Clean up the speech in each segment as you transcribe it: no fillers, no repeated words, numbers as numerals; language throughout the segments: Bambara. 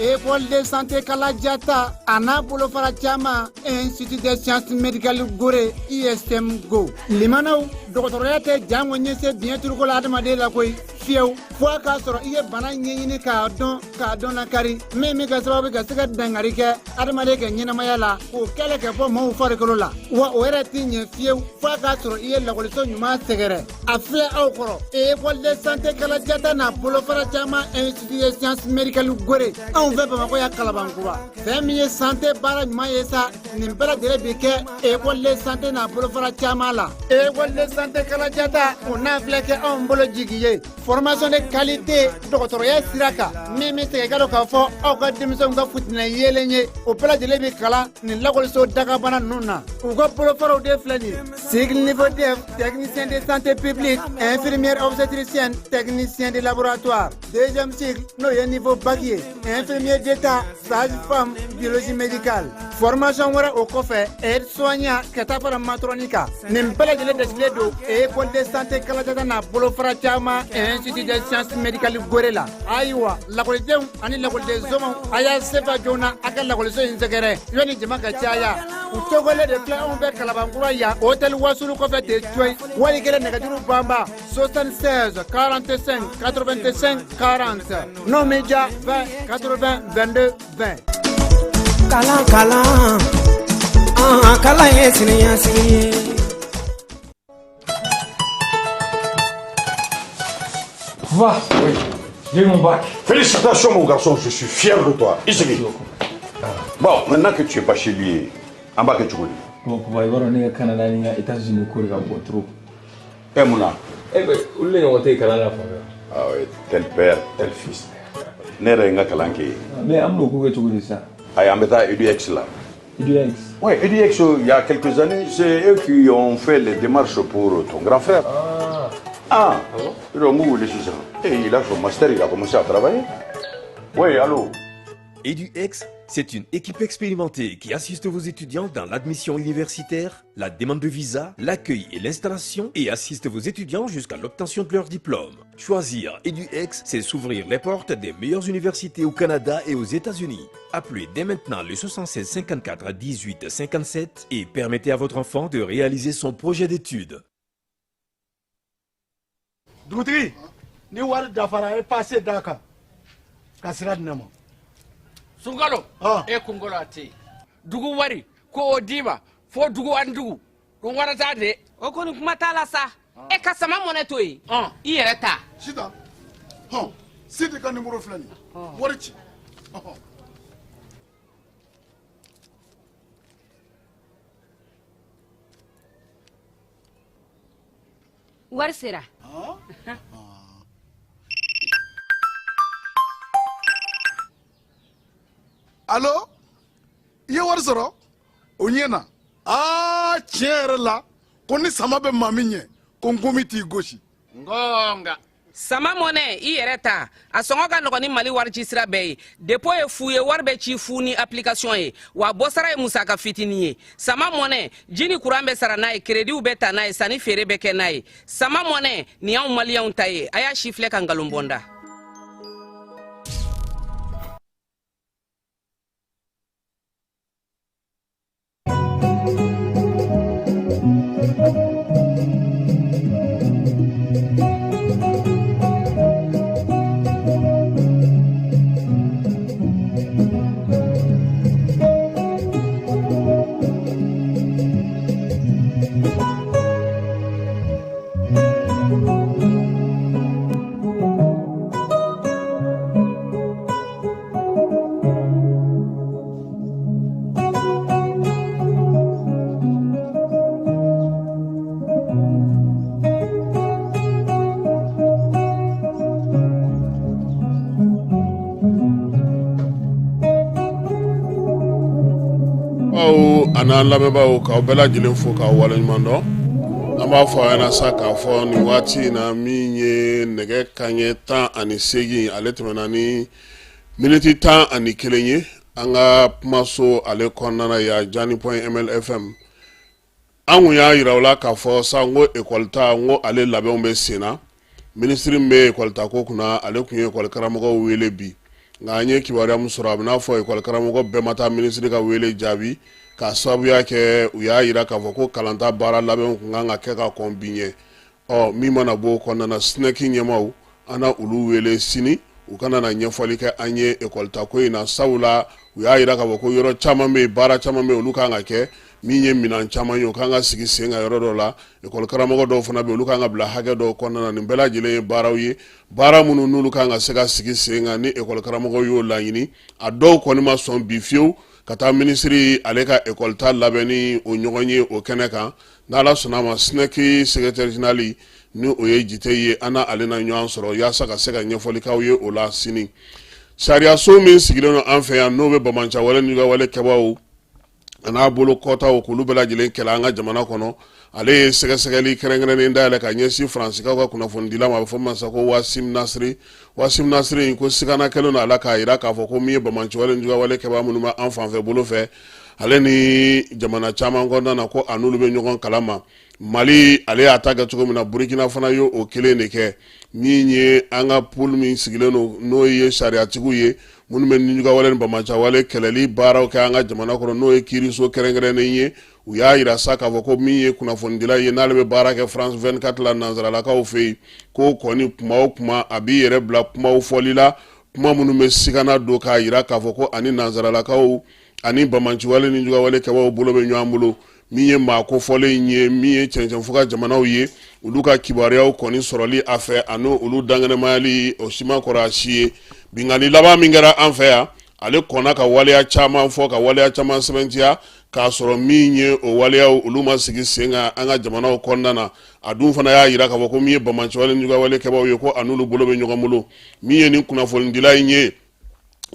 École de santé Kalajata a n'a bolofara caman, Institut des sciences médicales Gore, ISM Go. Limanaw, dɔgɔtɔrɔya tɛ jango ɲɛse biɲɛ turuko la adamaden la koyi, fiyewu, fo a k'a sɔrɔ i ye bana ɲɛɲini k'a dɔn, k'a dɔn lakari, min bɛ kɛ sababu ka se ka dangari kɛ adamaden ka ɲɛnamaya la, k'o kɛlɛ kɛ bɔ maaw farikolo la. Wa o yɛrɛ tɛ ɲɛ fiyewu fo a k'a sɔrɔ i ye lakɔliso ɲuman sɛgɛrɛ. A filɛ aw kɔrɔ, École de santé Kalajata n'a bolofara caman, Institut des sciences médicales Gore, anw fɛ Bamakɔ yan, Kalabankura. Fɛn min ye santé baara ɲuman ye sa, nin bɛɛ lajɛlen bi kɛ École de santé n'a bolofara caman la. École de santé Kalajata, o n'a filɛ kɛ anw bolo jigi ye, formation de qualité dɔgɔtɔrɔya sira kan, min bɛ segin ka dɔn k'a fɔ aw ka denmisɛnw ka futinɛ yeelen ye, o bɛɛ lajɛlen bɛ kalan nin lakɔliso dagabana ninnu na. U ka bolofaraw de filɛ nin ye: cycle niveau DEF, technicien de santé publique, infirmière obstétricienne, technicien de laboratoire. Deuxième cycle, n'o ye niveau bac ye, infirmier d'état, sage-femme, biologie médicale. Formation wɛrɛ o kɔfɛ, aide soignant, ka taa fara matron kan. Nin bɛɛ lajɛlen dasigilen don École de santé Kalajata n'a bolofara caman, Institut des sciences médicales Gore la. Ayiwa, lakɔlidenw ani lakɔliden somaw, a y'a sefa joona a ka lakɔliso in sɛgɛrɛ yanni jama ka caya. U tɔgɔlen de filɛ anw fɛ Kalabankura yan, hôtel Wasulu kɔfɛ ten coyi. Wali kelen, nɛgɛjuru banba 76 45 85 40, n'o m'i diya, 20 80 22 20. Kalan, kalan, an kalan ye siniɲɛsigi ye. Va. Oui. J'ai eu mon bac. Félicitations, mon garçon, je suis fier de toi. Isigi. Bon, maintenant que tu es bachelier, an b'a kɛ cogo di? Bon, papa, i b'a dɔn ne ka Canada ni n ka États-Unis ko de ka bon trop. E mun na? Eh ben, olu de ɲɔgɔn tɛ yen kalan na fan fɛ. Ah oui, tel père, tel fils. Ne yɛrɛ ye n ka kalan kɛ yen. Mais an bɛn'o ko kɛ cogo di sisan? Ayi, an bɛ taa EDUX la. EDUX. Oui, EDUX, il y a quelques années, c'est eux qui ont fait les démarches pour ton grand frère. Ah. Ah, Ah bon? Ils ont wele sisan. Et il a son master, il a commencé à travailler. Oui, allô? EduX, c'est une équipe expérimentée qui assiste vos étudiants dans l'admission universitaire, la demande de visa, l'accueil et l'installation et assiste vos étudiants jusqu'à l'obtention de leur diplôme. Choisir EduX, c'est s'ouvrir les portes des meilleures universités au Canada et aux États-Unis. Appelez dès maintenant le 76 54 18 57 et permettez à votre enfant de réaliser son projet d'études. Dugutigi, ni wari dafara, e passe d'a kan ka sira di ne ma. Sunkalo. Ah. E kunkolo a tɛ yen, dugu wari ko o d'i ma fo dugu ani dugu ɗum waɗata de. O kɔni, kuma t'a la sa, e ka sama mɔnɛ to yen. Ɔn. I yɛrɛ ta. Sisan hɔn, Sidi ka nimoro filɛ nin ye, wari ci ɔhɔn. Wari sera. Alo, i ye wari sɔrɔ, o ɲɛna. Aa, tiɲɛ yɛrɛ la, ko ni sama bɛ maa min ɲɛ, ko nkomi t'i gosi. Gonga. Sama mɔnɛ, i yɛrɛ ta, a sɔngɔ ka nɔgɔn ni Mali wari ci sira bɛɛ ye. Dépôt ye fu ye, wari bɛ ci fu ni application ye, wa bɔsara ye musaka fitinin ye. Sama mɔnɛ, ji ni kuran bɛ sara n'a ye, créditw bɛ ta n'a ye, sanni feere bɛ kɛ n'a ye. Sama mɔnɛ nin y'anw maliyɛnw ta ye. A y'a si filɛ ka nkalon bɔ n da. Aw an'an lamɛnbaaw, k'aw bɛɛ lajɛlen fo k'aw waleɲuman dɔn. An b'a fɔ aw ɲɛna sa k'a fɔ nin waati in na, min ye nɛgɛ kanɲɛ 18, ale tɛmɛna ni miniti 11 ye, an ka kumaso ale kɔnɔna na yan, Jani point MLFM. An kun y'a yira u la k'a fɔ sa n ko ekɔli ta, n ko ale labɛnw bɛ sen na. Minisiri min bɛ ekɔli ta ko kunna, ale tun ye ekɔli karamɔgɔw wele bi. Nka an ye kibaruya min sɔrɔ, a bɛ n'a fɔ ekɔli karamɔgɔ bɛɛ ma taa minisiri ka wele jaabi, k'a sababuya kɛ u y'a jira k'a fɔ ko kalanta baara labɛnw tun kan ka kɛ ka kɔn bi ɲɛ. Ɔ min mana bɔ o kɔnɔna na, SNEC ɲɛmaaw, an na olu wele sini, u ka na ɲɛfɔli kɛ an ye ekɔli ta ko in na, sabula u y'a jira k'a fɔ ko yɔrɔ caman bɛ yen, baara caman bɛ yen, olu kan ka kɛ. Min ye minɛn caman ye, o kan ka sigi sen kan yɔrɔ dɔw la. Ekɔli karamɔgɔ dɔw fana bɛ yen, olu kan ka bila hakɛ dɔw kɔnɔna na. Nin bɛɛ lajɛlen ye baaraw ye, baara minnu n'olu kan ka se ka sigi sen kan ni ekɔli karamɔgɔw y'o laɲini. A dɔw kɔni ma sɔn bi fiyewu ka taa minisiri ale ka ekɔli ta labɛnni o ɲɔgɔn ye o kɛnɛ kan. N'Ala sɔnna a ma, SNEC secrétaire général, ni o ye Jite ye, an na ale na ɲɔgɔn sɔrɔ yaasa ka se ka ɲɛfɔli k'aw ye o la sini. Sariyaso min sigilen don an fɛ yan, n'o bɛ banbaanciwale ni wale kɛbaaw a n'a bolo kɔtaw k'olu bɛɛ lajɛlen kɛlɛ an ka jamana kɔnɔ, ale ye sɛgɛsɛgɛli kɛrɛnkɛrɛnnen dayɛlɛ ka ɲɛsin Faransikaw ka kunnafonidila ma, a bɛ fɔ min ma sa ko Wasim Nasiri. Wasim Nasiri in, ko sigana kɛlen don a la k'a jira k'a fɔ ko min ye banbaanciwale ni juguyawale kɛbaa minnu bɛ an fanfɛ bolo fɛ, ale ni jamana caman kɔnɔna na, ko a n'olu bɛ ɲɔgɔn kalama. Mali, ale y'a ta kɛ cogo min na, Burukina fana ye o kelen de kɛ. Min ye an ka pool min sigilen don, n'o ye sariyatigiw ye minnu bɛ nijuguyawale ni banbaanciwale kɛlɛli baaraw kɛ an ka jamana kɔnɔ, n'o ye kiiriso kɛrɛnkɛrɛnnen ye, u y'a jira sa k'a fɔ ko min ye kunnafonidila ye, n'ale bɛ baara kɛ France 24 la nansaralakaw fɛ yen, ko kɔni kuma o kuma a b'i yɛrɛ bila kumaw fɔli la, kuma minnu bɛ sigana don k'a jira k'a fɔ ko ani nansaralakaw ani banbaanciwale ni juguyawale kɛbaaw bolo bɛ ɲɔgɔn bolo. Min ye maa kofɔlen ye, min ye cɛncɛnfuga jamanaw ye, olu ka kibaruyaw kɔni sɔrɔli a fɛ ani olu dankɛnɛmayali, o si ma kɔrɔ a si ye. Binkanni laban min kɛra an fɛ yan, ale kɔnna ka waleya caman fɔ, ka waleya caman sɛbɛntiya, k'a sɔrɔ min ye o waleyaw, olu ma sigi sen kan an ka jamanaw kɔnɔna na. A dun fana y'a jira k'a fɔ ko min ye banbaanciwale ni juguyawale kɛbaaw ye, ko a n'olu bolo bɛ ɲɔgɔn bolo. Min ye nin kunnafonidila in ye,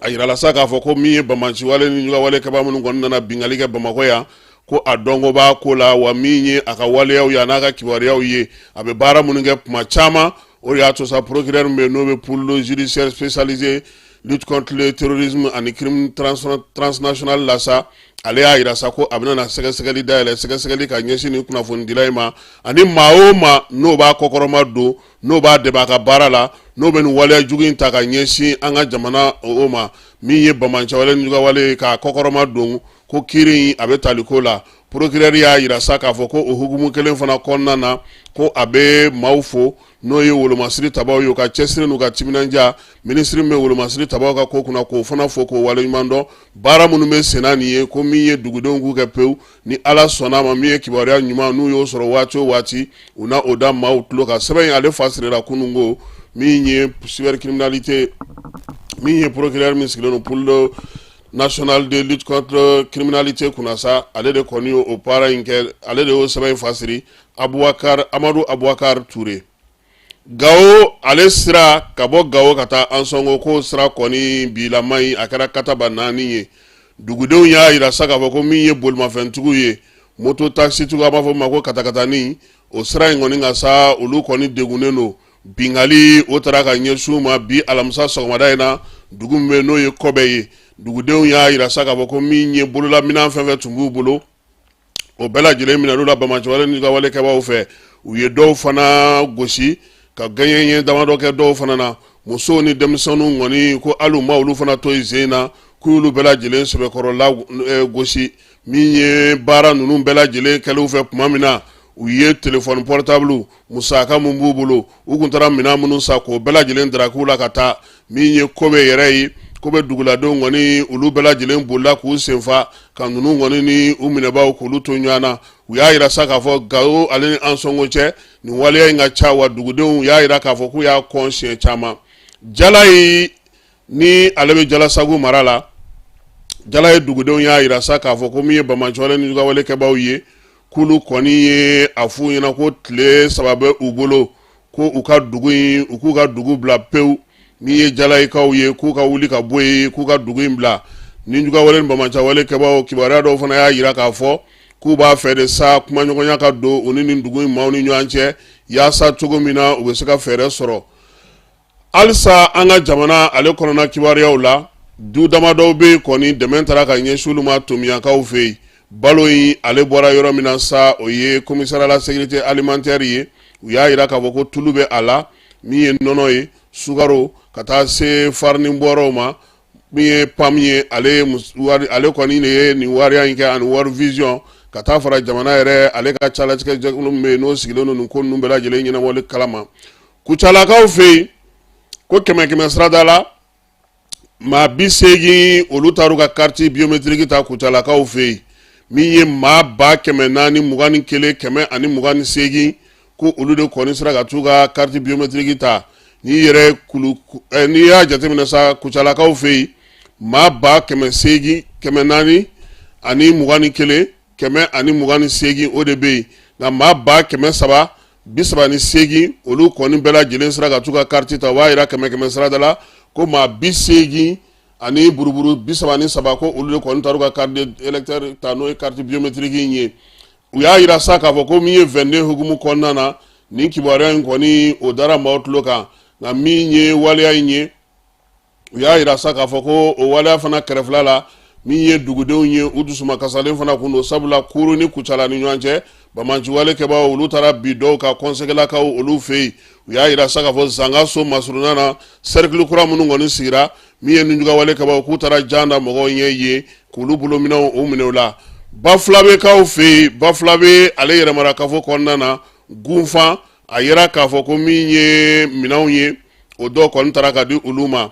a yirala sa k'a fɔ ko min ye banbaanciwale ni juguyawale kɛbaa minnu kɔni nana binkanni kɛ Bamakɔ yan, ko a dɔnko b'a ko la, wa min ye a ka waleyaw ye, a n'a ka kibaruyaw ye, a bɛ baara minnu kɛ tuma caman, o de y'a to sa procureur min bɛ yen, n'o bɛ pool judiciaire spécialisé lutte contre le terrorisme ani crime transnational la sa, ale y'a jira sa ko a bɛna na sɛgɛsɛgɛli dayɛlɛ, sɛgɛsɛgɛli ka ɲɛsin nin kunnafonidila in ma, ani maa o maa n'o b'a kɔkɔrɔma don, n'o b'a dɛmɛ a ka baara la, n'o bɛ nin waleya jugu in ta ka ɲɛsin an ka jamana o ma. Min ye banbaanciwale ni juguyawale ye k'a kɔkɔrɔma don, ko kiiri in a bɛ tali ko la. Procureur y'a jira sa k'a fɔ ko o hukumu kelen fana kɔnɔna na, ko a bɛ maaw fo, n'o ye wolomasiri tabaw ye, u ka cɛsiri n'u ka timinandiya. Minisiri min bɛ wolomasiri tabaw ka ko kunna, k'o fana fo k'o waleɲuman dɔn baara minnu bɛ senna nin ye, ko min ye dugudenw k'u kɛ pewu, ni Ala sɔnna a ma, min ye kibaruya ɲuman n'u y'o sɔrɔ waati o waati, u na o da maaw tulo kan. Sɛbɛn in, ale fasirila kunun ko min ye cybercriminalité, min ye procureur min sigilen don pool national de lutte contre criminalité kunna sa, ale de kɔni y'o baara in kɛ, ale de y'o sɛbɛn in fasiri, Abubakar Amadu Abubakar Ture. Gawo, ale sira ka bɔ Gawo ka taa Ansɔngo, ko sira kɔni bilama in, a kɛra kataba naani ye. Dugudenw y'a jira sa k'a fɔ ko min ye bolimafɛntigiw ye, moto takisitigiw, an b'a fɔ ma ko katakatani, o sira in kɔni ka sa, olu kɔni degunnen don. Binkanni o taara ka ɲɛsin u ma bi alamisa sɔgɔmada in na, dugu min bɛ n'o ye Kɔbɛ ye. Dugudenw y'a jira sa k'a fɔ ko min ye bololaminɛn fɛn fɛn tun b'u bolo, o bɛɛ lajɛlen minɛn'u la banbaanciwale ni juguyawale kɛbaaw fɛ. U ye dɔw fana gosi ka gɛɲɛɲɛ damadɔ kɛ dɔw fana na. Musow ni denmisɛnninw kɔni, ko hali u ma olu fana to yen sen in na, k'u y'olu bɛɛ lajɛlen sɛbɛkɔrɔ la gosi. Min ye baara ninnu bɛɛ lajɛlen kɛlenw fɛ tuma min na, u ye téléphone portable, musaka min b'u bolo, u tun taara minɛn minnu san, k'o bɛɛ lajɛlen darakiw la ka taa. Min ye Kobe yɛrɛ ye, Kobe duguladenw kɔni, olu bɛɛ lajɛlen bolila k'u senfa ka ninnu kɔni ni u minɛbaaw k'olu to ɲɔgɔn na. U y'a jira sa k'a fɔ Gawo ale ni Ansɔngo cɛ, nin waleya in ka ca, wa dugudenw y'a jira k'a fɔ k'u y'a kɔn siɲɛ caman. Jalayi, ni ale bɛ Jalasagu mara la, Jalayi dugudenw y'a jira sa k'a fɔ ko min ye banbaanciwale ni juguyawale kɛbaaw ye, k'olu kɔni ye a f'u ɲɛna ko tile 3 bɛ u bolo, ko u ka dugu in, u k'u ka dugu bila pewu. Min ye Jalayikaw ye, k'u ka wuli ka bɔ yen, k'u ka dugu in bila. Ni juguyawale ni banbaanciwale kɛbaaw, kibaruya dɔw fana y'a jira k'a fɔ k'u b'a fɛ de sa kumaɲɔgɔnya ka don u ni nin dugu in maaw ni ɲɔgɔn cɛ, yaasa cogo min na u bɛ se ka fɛɛrɛ sɔrɔ. Halisa an ka jamana ale kɔnɔna kibaruyaw la, du damadɔw bɛ yen kɔni, dɛmɛ taara ka ɲɛsin olu ma Tomiyakaw fɛ yen. Balo in, ale bɔra yɔrɔ min na sa, o ye commissariat la sécurité alimentaire ye. U y'a jira k'a fɔ ko tulu bɛ a la, min ye nɔnɔ ye, sukaro, ka taa se farini bɔrɔw ma. Min ye PAM ye, ale ale kɔni de ye nin wariya in kɛ ani World Vision ka taa fara jamana yɛrɛ ale ka calatigɛ jɛkulu min bɛ yen n'o sigilen don nin ko ninnu bɛɛ lajɛlen ɲɛnabɔli kalama. Kucalakaw fɛ yen, ko kɛmɛ kɛmɛ sarada la, maa 80 olu taar'u ka carte biométrique ta Kucalakaw fɛ yen. Min ye maa 421 128, ko olu de kɔni sera ka t'u ka carte biométrique ta. N'i yɛrɛ kulu n'i y'a jateminɛ sa, Kucalakaw fɛ yen, maa 800 421 128, o de bɛ yen. Nka maa 338, olu kɔni bɛɛ lajɛlen sera ka t'u ka carte ta. O b'a yira kɛmɛ kɛmɛ sarada la ko maa 80 ani buruburu 33, ko olu de kɔni taar'u ka carte d'électeur ta, n'o ye carte biométrique in ye. U y'a yira sa k'a fɔ ko min ye 22 hukumu kɔnɔna na, nin kibaruya in kɔni, o dara maaw tulo kan. Nka min ye waleya in ye, u y'a yira sa k'a fɔ ko o waleya fana kɛrɛfɛla la, min ye dugudenw ye, u dusuma kasalen fana kun don, sabula Kuru ni Kucala ni ɲɔgɔn cɛ, banbaanciwale kɛbaaw olu taara bi dɔw ka kɔnsɛgɛlakaw olu fɛ yen. U y'a yira sa k'a fɔ Zangaso masurunna na, cercle kura minnu kɔni sigira, min ye nijuguyawale kɛbaaw k'u taara jan da mɔgɔw ɲɛ yen k'olu bolominɛw o minɛ u la. Bafulabekaw fɛ yen, Bafulabe ale yɛrɛmarakafo kɔnɔna na, Gunfan, a yira k'a fɔ ko min ye minɛnw ye, o dɔw kɔni taara ka di olu ma.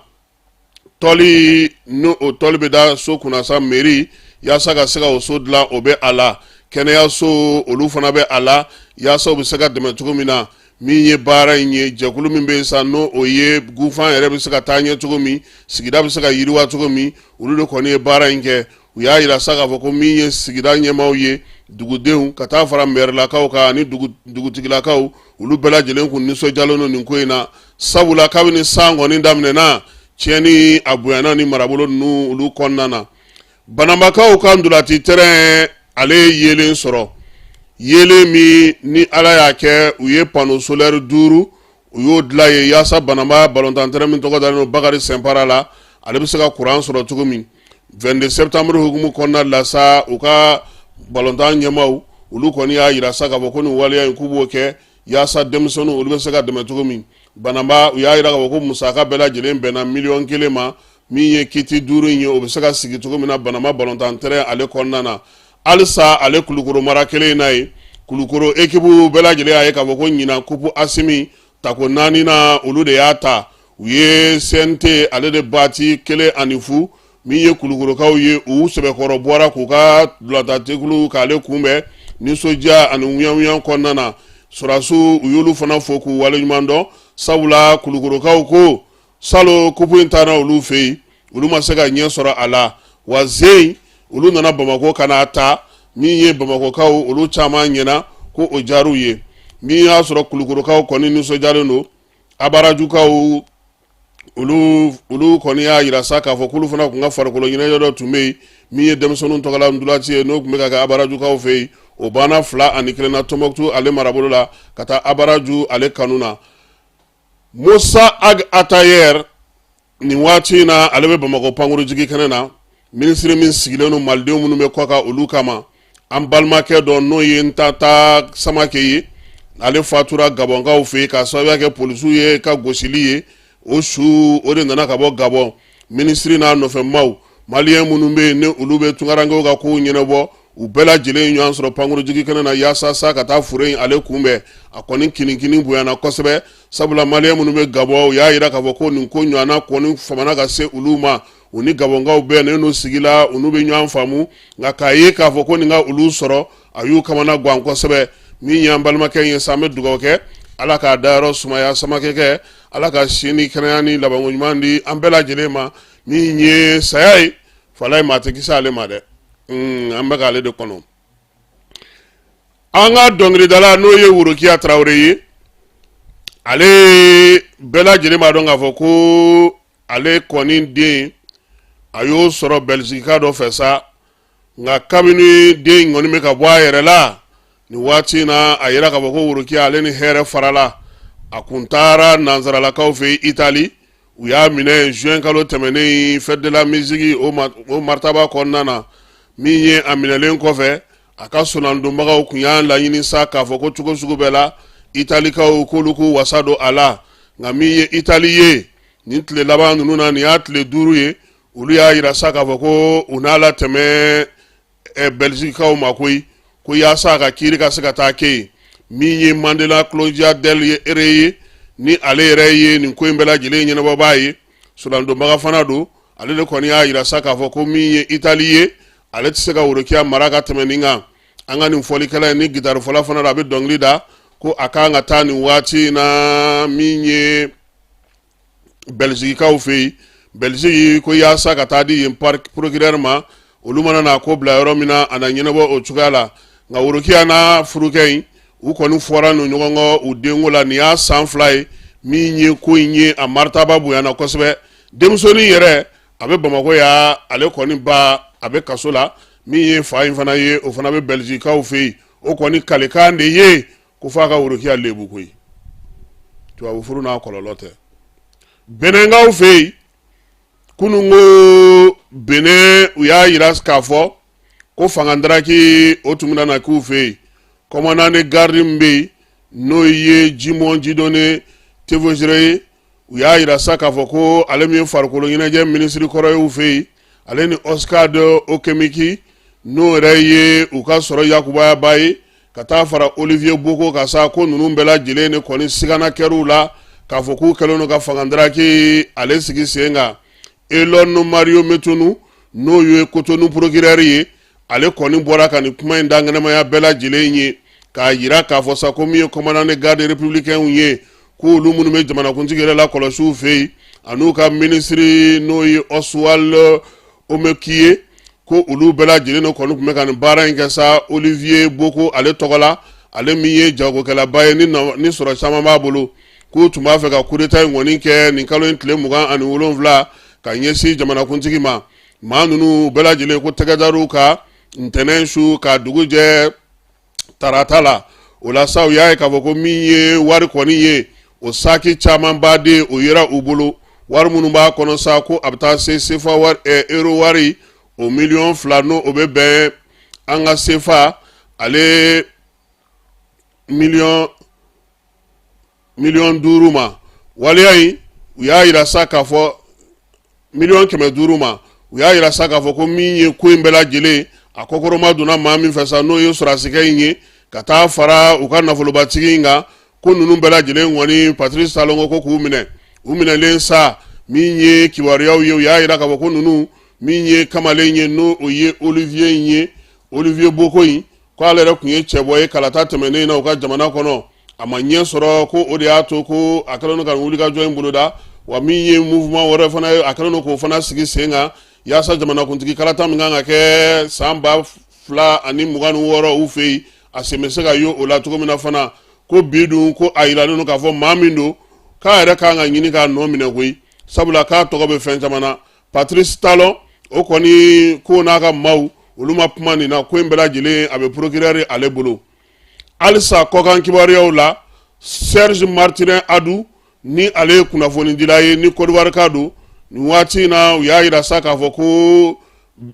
Tɔli n'o o tɔli bɛ da so kunna sa mairie, yaasa ka se ka o so dilan, o bɛ a la. Kɛnɛyaso, olu fana bɛ a la, yaasa u bɛ se ka dɛmɛ cogo min na. Min ye baara in ye, jɛkulu min bɛ yen sa, n'o o ye Gunfan yɛrɛ bɛ se ka taa ɲɛ cogo min, sigida bɛ se ka yiriwa cogo min, olu de kɔni ye baara in kɛ. U y'a yira sa k'a fɔ ko min ye sigida ɲɛmaaw ye, dugudenw ka taa fara mɛrilakaw kan ani dugutigilakaw, olu bɛɛ lajɛlen kun nisɔndiyalen don nin ko in na, sabula kabini san kɔni daminɛna, tiɲɛni a bonyana ni marabolo ninnu olu kɔnɔna na. Banambakaw ka ntolaci terrain, ale ye yeelen sɔrɔ, yeelen min ni Ala y'a kɛ, u ye panneau solaire duuru, u y'o dilan ye, yaasa Banamba balontan terrain min tɔgɔ dalen don Bakari Sɛnpara la, ale bɛ se ka kuran sɔrɔ cogo min. 22 septembre hukumu kɔnɔna la sa, u ka balontan ɲɛmaaw olu kɔni y'a yira sa k'a fɔ ko nin waleya in, k'u b'o kɛ yaasa denmisɛnninw olu bɛ se ka dɛmɛ cogo min. Banamba, u y'a yira k'a fɔ ko musaka bɛɛ lajɛlen bɛnna miliyɔn 1 ma. Min ye kiti duuru in ye, o bɛ se ka sigi cogo min na Banamba balontan terrain ale kɔnɔna na. Halisa ale Kulukoro mara kelen in na ye, Kulukoro ekipu bɛɛ lajɛlen y'a ye k'a fɔ ko ɲinan coupe Asimi tako naaninan, olu de y'a ta. U ye CNT ale de baati 1-0. Min ye Kulukorokaw ye, u sɛbɛkɔrɔ bɔra k'u ka ntolatanjɛkulu k'ale kunbɛn nisɔndiya ani wuyanwuyan kɔnɔna na. Sɔrɔdasiw, u y'olu fana fo k'u waleɲuman dɔn, sabula Kulukorokaw ko salon kupu in taara olu fɛ yen, olu ma se ka ɲɛ sɔrɔ a la. Wa zen olu nana Bamakɔ ka n'a ta. Min ye Bamakɔkaw, olu caman ɲɛna ko o diyar'u ye. Min y'a sɔrɔ Kulukorokaw kɔni nisɔndiyalen don, Abarajukaw olu kɔni y'a yira sa k'a fɔ k'olu fana tun ka farikolo ɲɛnajɛ dɔ tun bɛ yen, min ye denmisɛnninw tɔgɔla ntolaci ye, n'o tun bɛ ka kɛ Abarajukaw fɛ yen. O banna 2-1 na Tɔnbɔkutu ale marabolo la ka taa Abaraju ale kanu na. Musa Ag Atayer, nin waati in na, ale bɛ Bamakɔ pankurujigi kɛnɛ na. Minisiri min sigilen don malidenw minnu bɛ kɔkan olu kama, an balimakɛ dɔ, n'o ye Ntata Samakɛ ye, ale fatura Gabɔnkaw fɛ yen k'a sababuya kɛ polisiw ye ka gosili ye. O su o de nana ka bɔ Gabɔn. Minisiri n'a nɔfɛmaw, maliyɛn minnu bɛ yen ni olu bɛ tunkarankew ka kow ɲɛnabɔ, u bɛɛ lajɛlen ɲɔgɔn sɔrɔ pankurujigi kɛnɛ na yaasa sa ka taa fure in ale kunbɛn. A kɔni kinikini bonyana kosɛbɛ, sabula maliyɛn minnu bɛ Gabɔn, u y'a yira k'a fɔ ko nin ko ɲɔgɔnna kɔni famana ka se olu ma. U ni Gabɔnkaw bɛɛ n'u sigila, u n'u bɛ ɲɔgɔn faamu, nka k'a ye k'a fɔ ko nin ka olu sɔrɔ, a y'u kamana gan kosɛbɛ. Min y'an balimakɛ ye sa, an bɛ dugawu kɛ, Ala k'a dayɔrɔ sumaya. Samakɛ kɛ, Ala ka si ni kɛnɛya ni labanko ɲuman di an bɛɛ lajɛlen ma. Min ye saya ye, fala ye, maa tɛ kisi ale ma dɛ. An bɛ k'ale de kɔnɔ. An ka dɔnkilidala, n'o ye Worokiya Tarawele ye, ale bɛɛ lajɛlen b'a dɔn k'a fɔ ko ale kɔni den, a y'o sɔrɔ Bɛlizika dɔ fɛ sa. Nka kabini den kɔni bɛ ka bɔ a yɛrɛ la nin waati in na, a yira k'a fɔ ko Worokiya ale ni hɛrɛ farala. A kun taara nansaralakaw fɛ yen Itali. U y'a minɛ juin kalo tɛmɛnen, fête de la musique o martaba kɔnɔna na. Min ye a minɛlen kɔfɛ, a ka sonandonbagaw kun y'a laɲini sa k'a fɔ ko cogo sugu bɛɛ la, Italikaw k'olu k'u wasa don a la. Nka min ye Itali ye, nin tile laban ninnu na, nin y'a tile 5 ye, Olu y'a yira sa k'a fɔ ko u n'a latɛmɛ Bɛlizikikaw ma koyi, ko yaasa a ka kiiri ka se ka taa kɛ yen. Min ye Mandela Claudia Del Rey ye, ni ale yɛrɛ ye nin ko in bɛɛ lajɛlen ɲɛnabɔbaa ye, solandonbaga fana don, ale de kɔni y'a yira sa k'a fɔ ko min ye Itali ye, ale tɛ se ka Worokiya mara ka tɛmɛ nin kan. An ka nin fɔlikɛla in ni gitarifɔla fana don, a bɛ dɔnkili da, ko a kan ka taa nin waati in na min ye Bɛlizikikaw fɛ yen, Bɛliziki, ko yaasa ka taa di yen procureur ma. Olu mana n'a ko bila yɔrɔ min na, a na ɲɛnabɔ o cogoya la. Nka Worokiya n'a furukɛ in, u kɔni fɔra n'u ɲɔgɔn kɔ u denko la. Nin y'a san 2 ye min ye ko in ye, a maritaba bonyana kosɛbɛ. Denmusonin yɛrɛ, a bɛ Bamakɔ yan, ale kɔni ba a bɛ kaso la. Min ye fa in fana ye, o fana bɛ Bɛlizikikaw fɛ yen. O kɔni kalikan de ye ko f'a ka Worokiya lebu koyi. Tubabu furu n'a kɔlɔlɔ tɛ. Benɛnkaw fɛ yen, kunun ko Benɛn, u y'a yira k'a fɔ ko fanga daraki o tun bɛna na k'u fɛ yen. Commandant de garde min bɛ yen, n'o ye Jimɔn Jidone Tevosire ye, u y'a yira sa k'a fɔ ko ale min ye farikolo ɲɛnajɛ minisiri kɔrɔ ye u fɛ yen, ale ni Oscar de Okemiki, n'o yɛrɛ ye u ka sɔrɔ yakubayaba ye, ka taa fara Olivier Boko kan sa, ko ninnu bɛɛ lajɛlen de kɔni sigana kɛr'u la k'a fɔ k'u kɛlen don ka fanga daraki ale sigi sen kan. Elon Mario Metonu, n'o ye Kotonu procureur ye, ale kɔni bɔra ka nin kuma in da ŋɛnɛmaya bɛɛ lajɛlen ye, k'a yira k'a fɔ sa ko min ye commandant de garde républicain ye, k'olu minnu bɛ jamanakuntigi yɛrɛ lakɔlɔsi u fɛ yen, an'u ka minisiri n'o ye Oswald Homeky ye, ko olu bɛɛ lajɛlen de kɔni tun bɛ ka nin baara in kɛ sa Olivier Boko ale tɔgɔ la, ale min ye jagokɛlaba ye ni sɔrɔ caman b'a bolo, k'u tun b'a fɛ ka coup d'état in kɔni kɛ nin kalo in tile 27 ka ɲɛsin jamanakuntigi ma. Maa ninnu bɛɛ lajɛlen ko tɛgɛ dar'u kan ntɛnɛn su ka dugu jɛ tarata la. O la sa, u y'a ye k'a fɔ ko min ye wari kɔni ye, o saki camanba de o yera u bolo. Wari minnu b'a kɔnɔ sa, ko a bɛ taa se sefa wari, euro wari o miliyɔn 2, n'o o bɛ bɛn an ka sefa ale miliyɔn 5 ma. Waleya in, u y'a yira sa k'a fɔ miliyɔn 500 ma. U y'a yira sa k'a fɔ ko min ye ko in bɛɛ lajɛlen a kɔkɔrɔma donna maa min fɛ sa, n'o ye sɔrɔdasikɛ in ye, ka taa fara u ka nafolobatigi in kan, ko ninnu bɛɛ lajɛlen kɔni, Patrice Talon ko k'u minɛ. U minɛlen sa, min ye kibaruyaw ye, u y'a yira k'a fɔ ko ninnu, min ye kamalen ye, n'o o ye Olivier in ye, Olivier Boko in, ko ale yɛrɛ tun ye cɛbɔ ye kalata tɛmɛnen na u ka jamana kɔnɔ, a ma ɲɛ sɔrɔ, ko o de y'a to ko a kɛlen don ka wulikajɔ in boloda. Wa min ye mouvement wɛrɛ fana ye, a kɛlen don k'o fana sigi sen kan yaasa jamanakuntigi kalata min kan ka kɛ san 2026 u fɛ yen, a sen bɛ se ka ye o la cogo min na fana. Ko bi dun, ko a yiralen don k'a fɔ maa min don, k'a yɛrɛ kan ka ɲini k'a nɔ minɛ koyi, sabula k'a tɔgɔ bɛ fɛn caman na. Patrice Talon o kɔni ko n'a ka maaw, olu ma kuma nin na. Ko in bɛɛ lajɛlen a bɛ procureur ale bolo halisa. Kɔkan kibaruyaw la, Serge Martin Adu, ni ale ye kunnafonidila ye, ni Côte ka don nin waati in na, u y'a yira sa k'a fɔ ko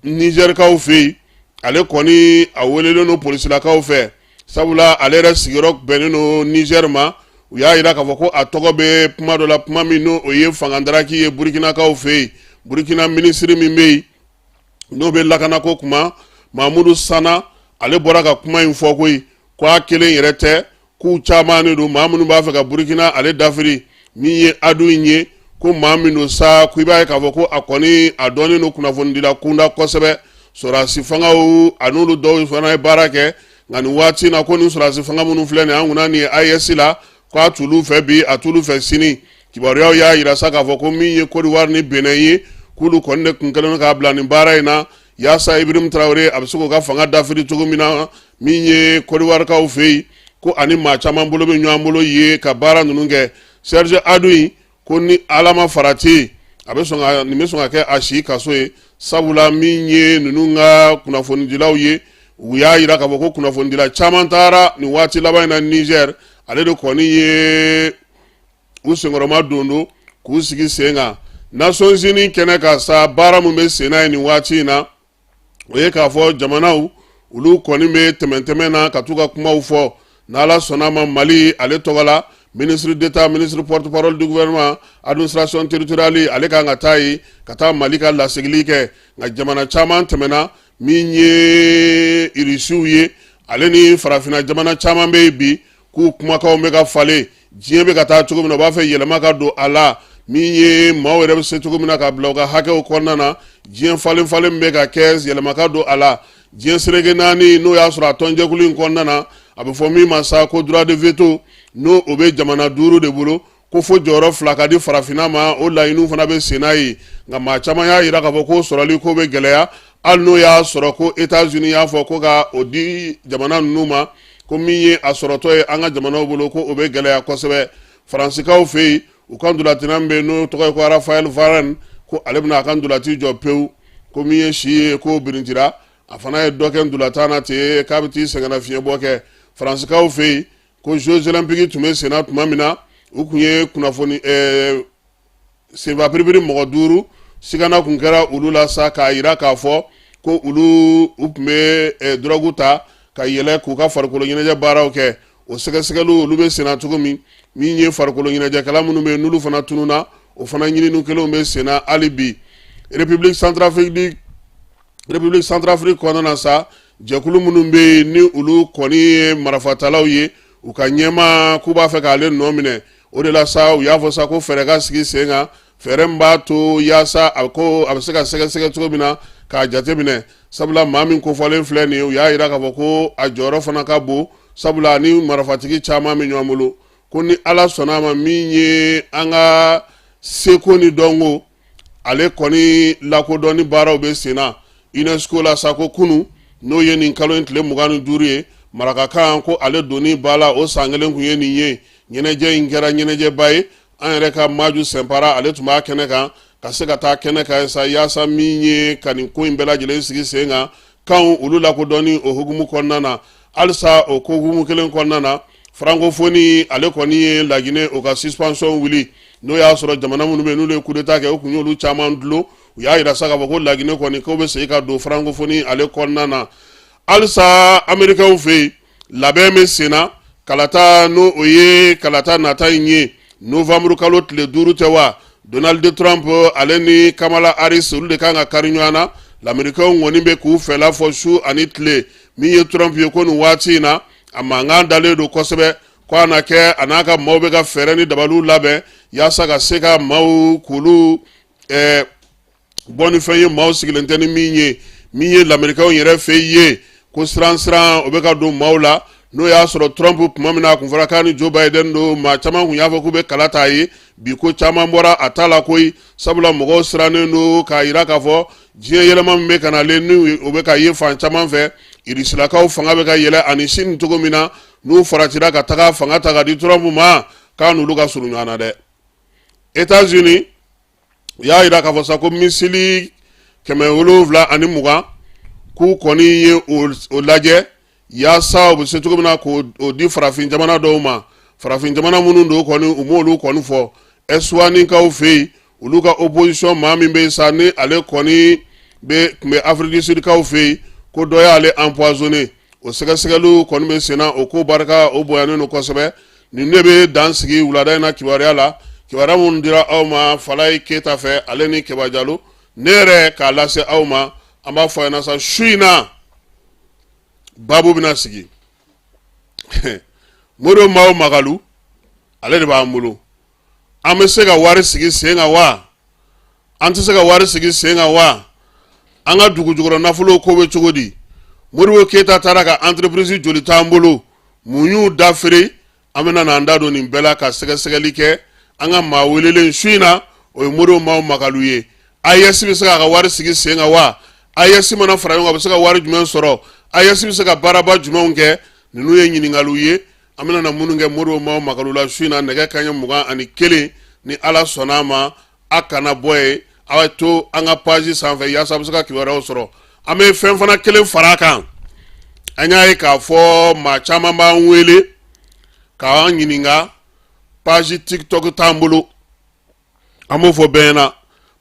Nizɛrikaw fɛ yen, ale kɔni a welelen don polisilakaw fɛ, sabula ale yɛrɛ sigiyɔrɔ bɛnnen don Nizɛri ma. U y'a yira k'a fɔ ko a tɔgɔ bɛ kuma dɔ la, kuma min n'o o ye fangadaraki ye Burukinakaw fɛ yen. Burukina minisiri min bɛ yen, n'o bɛ lakanako kuma, Mamudu Sana, ale bɔra ka kuma in fɔ koyi, ko a kelen yɛrɛ tɛ, k'u caman de don, maa minnu b'a fɛ ka Burukina ale dafiri. Min ye Adu in ye, ko maa min don sa, ko i b'a ye k'a fɔ ko a kɔni a dɔnnen don kunnafonidila kunda kosɛbɛ. Sɔrɔdasi fangaw, a n'olu dɔw fana ye baara kɛ. Nka nin waati in na, ko nin sɔrɔdasi fanga minnu filɛ nin an kunna nin ye AES la, ko a t'olu fɛ bi, a t'olu fɛ sini. Kibaruyaw y'a yira sa k'a fɔ ko min ye Côte d'Ivoire ni Benin ye, k'olu kɔni de tun kɛlen don k'a bila nin baara in na yaasa Ibrahim Traoré a bɛ se k'o ka fanga dafiri cogo min na. Min ye Côte d'Ivoirekaw fɛ yen, ko ani maa caman bolo bɛ ɲɔgɔn bolo ye ka baara ninnu kɛ. Serge Adu in ko ni Ala ma farati, a bɛ sɔn ka nin bɛ sɔn ka kɛ a si kaso ye, sabula min ye ninnu ka kunnafonidilaw ye, u y'a yira k'a fɔ ko kunnafonidila caman taara nin waati laban in na Niger, ale de kɔni ye u senkɔrɔma don don k'u sigi sen kan. Nations Unies kɛnɛ kan sa, baara min bɛ sen na ye nin waati in na, o ye k'a fɔ jamanaw olu kɔni bɛ tɛmɛntɛmɛ na ka t'u ka kumaw fɔ. N'Ala sɔnna ma, Mali ale tɔgɔ la, Ministre d'État, ministre porte-parole du gouvernement, administration territoriale, ale kan ka taa yen ka taa Mali ka lasigili kɛ. Nka jamana caman tɛmɛna, min ye Irisiw ye, ale ni farafinna jamana caman bɛ yen bi k'u kumakanw bɛ ka falen. Diɲɛ bɛ ka taa cogo min na, u b'a fɛ yɛlɛma ka don a la, min ye maaw yɛrɛ bɛ se cogo min na ka bila u ka hakɛw kɔnɔna na. Diɲɛ falen falen bɛ ka kɛ, yɛlɛma ka don a la diɲɛ seleke naani. N'o y'a sɔrɔ a tɔnjɛkulu in kɔnɔna na, a bɛ fɔ min ma sa ko droit de veto, n'o o bɛ jamana 5 de bolo, ko fo jɔyɔrɔ 2 ka di farafinna ma. O laɲiniw fana bɛ senna yen, nka maa caman y'a jira k'a fɔ ko sɔrɔli ko bɛ gɛlɛya, hali n'o y'a sɔrɔ ko États-Unis y'a fɔ ko ka o di jamana ninnu ma, ko min ye a sɔrɔtɔ ye an ka jamanaw bolo, ko o bɛ gɛlɛya kosɛbɛ. Faransikaw fɛ yen, u ka ntolatanna bɛ yen n'o tɔgɔ ye ko Raphaël Varane, ko ale bɛna a ka ntolati jɔ pewu, ko min ye si ye k'o birintira. A fana ye dɔ kɛ ntolatan na ten k'a bɛ t'i sɛgɛnnafiɲɛbɔ kɛ. Faransikaw fɛ yen, ko Jeux olympiques tun bɛ senna tuma min na, u tun ye kunnafoni senfa piripiri mɔgɔ 5 sigana tun kɛra olu la sa, k'a jira k'a fɔ ko olu u tun bɛ dɔrɔgu ta ka yɛlɛ k'u ka farikolo ɲɛnajɛ baaraw kɛ. O sɛgɛsɛgɛliw olu bɛ senna cogo min, min ye farikolo ɲɛnajɛkɛla minnu bɛ yen n'olu fana tununna, o fana ɲinini kelenw bɛ senna hali bi. République Centrafrique kɔnɔna na sa, jɛkulu minnu bɛ yen ni olu kɔni ye marifatalaw ye, u ka ɲɛmaa k'u b'a fɛ k'ale nɔ minɛ. O de la sa, u y'a fɔ sa ko fɛɛrɛ ka sigi sen kan, fɛɛrɛ min b'a to yaasa a ko a bɛ se ka sɛgɛsɛgɛ cogo min na k'a jateminɛ, sabula maa min kofɔlen filɛ nin ye, u y'a jira k'a fɔ ko a jɔyɔrɔ fana ka bon, sabula ni marifatigi caman bɛ ɲɔgɔn bolo. Ko ni Ala sɔnna a ma, min ye an ka seko ni dɔnko, ale kɔni lakodɔnni baaraw bɛ sen na UNESCO la sa, ko kunun, n'o ye nin kalo in tile 25 ye, marakakan ko ale donni ba la, o san kelen tun ye nin ye. Ɲɛnajɛ in kɛra ɲɛnajɛba ye. An yɛrɛ ka Maju Sɛnpara, ale tun b'a kɛnɛ kan, ka se ka taa kɛnɛ kan sa yaasa min ye ka nin ko in bɛɛ lajɛlen sigi sen kan, kanw olu lakodɔnni o hukumu kɔnɔna na. Halisa o ko hukumu kelen kɔnɔna na, francophonie ale kɔni ye Laginɛ o ka suspension wuli. N'o y'a sɔrɔ jamana minnu bɛ yen n'olu ye coup d'état kɛ, u tun y'olu caman dulon. U y'a jira sa k'a fɔ ko Laginɛ kɔni k'o bɛ segin ka don francophonie ale kɔnɔna na. Halisa Américains fɛ yen, labɛn bɛ sen na, kalata, n'o o ye kalata nata in ye, novembre kalo tile 5 tɛ wa? Donald Trump ale ni Kamala Harris, olu de kan ka kari ɲɔgɔn na. Lamɛrikaw kɔni bɛ k'u fɛla fɔ su ani tile. Min ye Trump ye, ko nin waati in na, a mankan dalen don kosɛbɛ, ko a na kɛ a n'a ka maaw bɛ ka fɛɛrɛ ni dabaliw labɛn yaasa ka se ka maaw k'olu bɔ ni fɛn ye maaw sigilen tɛ ni min ye. Min ye Lamɛrikaw yɛrɛ fɛ ye, ko siran siran o bɛ ka don maaw la. N'o y'a sɔrɔ Trump, tuma min na a kun fɔra k'a ni Joe Biden don, maa caman kun y'a fɔ k'u bɛ kala t'a ye. Bi, ko caman bɔra a ta la koyi, sabula mɔgɔw sirannen don k'a jira k'a fɔ diɲɛ yɛlɛma min bɛ ka nalen, ni o bɛ ka ye fan caman fɛ, Irisilakaw fanga bɛ ka yɛlɛ ani sini cogo min na, n'u faratira ka taga fanga ta ka di Trump ma, k'a n'olu ka surun ɲɔgɔn na dɛ. États-Unis, u y'a jira k'a fɔ sa ko missile 720, k'u kɔni ye o lajɛ yaasa u bɛ se cogo min na k'o di farafin jamana dɔw ma. Farafin jamana minnu don kɔni, u m'olu kɔni fɔ. Eswatini-kaw fɛ yen, olu ka opposition maa min bɛ yen sa, ni ale kɔni bɛ tun bɛ Afrique du Sud kaw fɛ yen, ko dɔ y'ale empoisonné, o sɛgɛsɛgɛliw kɔni bɛ sen na. O ko barika o bonyanen don kosɛbɛ. Nin ne bɛ dan sigi wulada in na kibaruya la, kibaruya minnu dira aw ma Falaye Keyita fɛ, ale ni Keba Jalo, ne yɛrɛ k'a lase aw ma. An b'a fɔ a ɲɛna sa, su in na baabu bɛna sigi Modibo Mao Magalu, ale de b'an bolo. An bɛ se ka wari sigi sen kan wa? An tɛ se ka wari sigi sen kan wa? An ka dugu jukɔrɔ nafolo ko bɛ cogo di? Modibo Keyita taara ka entreprise joli t'an bolo? Mun y'u da feere? An bɛna n'an da don nin bɛɛ la ka sɛgɛsɛgɛli kɛ. An ka maa welelen su in na, o ye Modibo Mao Magalu ye. AES bɛ se k'a ka wari sigi sen kan wa? AES mana fara ɲɔgɔn kan, a bɛ se ka wari jumɛn sɔrɔ? AES bɛ se ka baaraba jumɛnw kɛ? Ninnu ye ɲininkaliw ye an bɛna na minnu kɛ Modibo Mao Magalu la su in na, nɛgɛ kanɲɛ 21, ni Ala sɔnna a ma. A kana bɔ yen, aw to an ka page sanfɛ yaasa a bɛ se ka kibaruyaw sɔrɔ. An bɛ fɛn fana kelen fara a kan. An y'a ye k'a fɔ maa caman b'an wele k'an ɲininka, page TikTok t'an bolo. An b'o fɔ bɛɛ ɲɛna,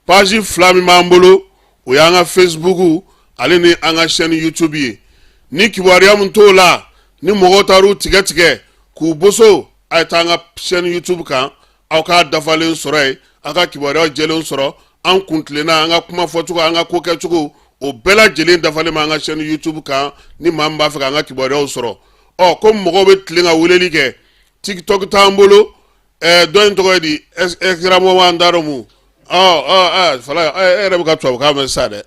page fila min b'an bolo, o y'an ka Facebook ale ni an ka chaîne YouTube ye. Ni kibaruya min t'o la, ni mɔgɔw taar'u tigɛ tigɛ k'u boso A ye taa an ka chaîne YouTube kan, aw k'a dafalen sɔrɔ yen, aw ka kibaruyaw jɛlen sɔrɔ. An kuntilenna, an ka kuma fɔcogo, an ka ko kɛcogo, o bɛɛ lajɛlen dafalen b'an ka chaîne YouTube kan, ni maa min b'a fɛ k'an ka kibaruyaw sɔrɔ. Ɔ, ko mɔgɔw bɛ tilen ka weleli kɛ, TikTok t'an bolo. Dɔ in tɔgɔ ye di? Instagram an t'a dɔn mun. Ɔ ɔ fala, e yɛrɛ bɛ ka tubabukan mɛn sisan dɛ.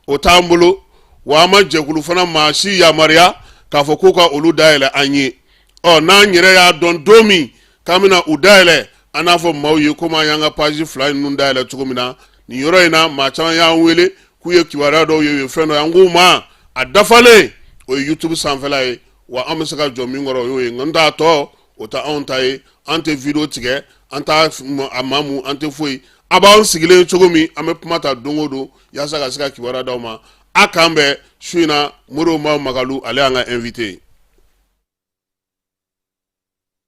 O t'an bolo, wa an ma jɛkulu fana maa si yamaruya k'a fɔ k'u ka olu dayɛlɛ an ye. Ɔ, n'an yɛrɛ y'a dɔn don min k'an bɛna u dayɛlɛ, an n'a fɔ maaw ye, komi an y'an ka page fila ninnu dayɛlɛ cogo min na nin yɔrɔ in na. Maa caman y'an wele k'u ye kibaruya dɔw ye, u ye fɛn dɔ ye. An k'u ma, a dafalen, o ye YouTube sanfɛla ye, wa an bɛ se ka jɔ min kɔrɔ, o y'o ye. Nka n t'a tɔ, o tɛ anw ta ye. An tɛ video tigɛ, an t'a a maamu, an tɛ foyi. A b'an sigilen cogo min, an bɛ kuma ta don o don yaasa ka se ka kibaruya d'aw ma. A k'an bɛn su in na. Modibo Mao Magalu, ale y'an ka invité ye.